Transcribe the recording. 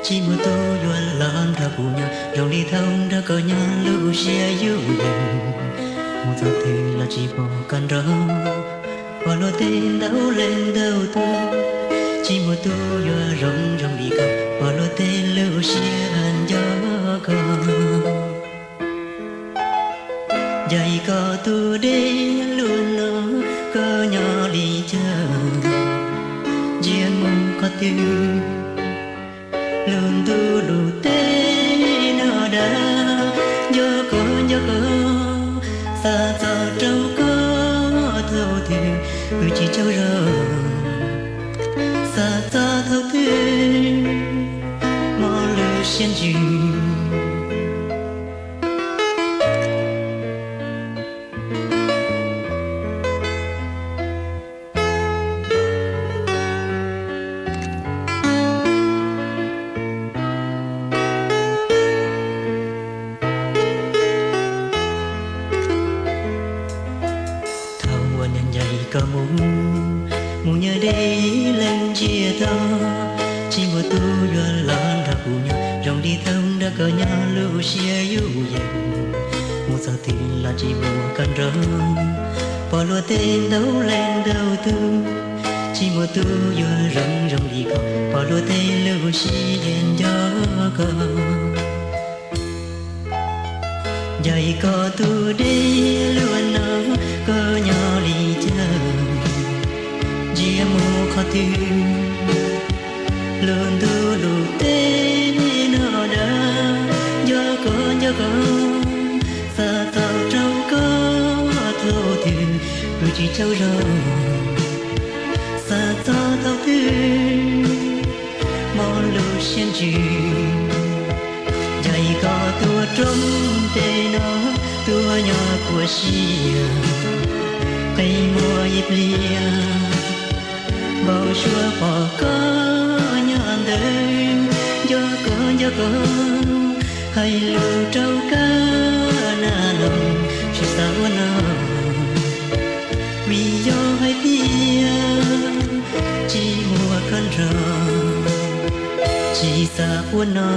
Tsis muaj tus yuav los nrog kuv nyob zoo li thaum nrog koj nyob lub siab yuj yees. Mus txog twg los tsis pom koj nrog, pom luag tej ntau leej ntau tus. Tsis muaj tus yuav zoo zoo li koj, pom luag tej lub siab nco koj. Yog koj tus dej luaj no, koj nyob li cas? Ntsia mus qhov twg? Lub ntuj lub teb no dag, nco koj nco koj, xav txog rau koj thaum twg pw tsis tsaug zog, xav txog thaum twg mob lub siab ntsws. Thaum uas ncaim koj mus, mus nyob deb ib leeg ntsiag to. Tsis muaj tus yuav los nrog kuv nyob zoo li thaum nrog koj nyob lub siab yuj yees. Mus txog twg los tsis muaj koj nrog, pom luag tej ntau leej ntau tus. Tsis muaj tus yuav zoo zoo li koj, pom luag tej lub siab nco koj. Yog koj tus dej luaj no, koj nyob li cas? Ntsia mus qhov twg? Lub ntuj lub teb no dag, nco koj nco koj, xav txog rau koj thaum twg pw tsis tsaug zog, xav txog thaum twg mob lub siab ntsws. Yog koj tuaj roob ntej no, tuaj nyob puas siab, qee muaj ib pliag, npau suav pom koj nyob ntawd, nco koj nco koj, hais lus rau koj na los tsis xav ua no. Vim yog hais tias tsis muaj koj nrog, tsis xav ua no.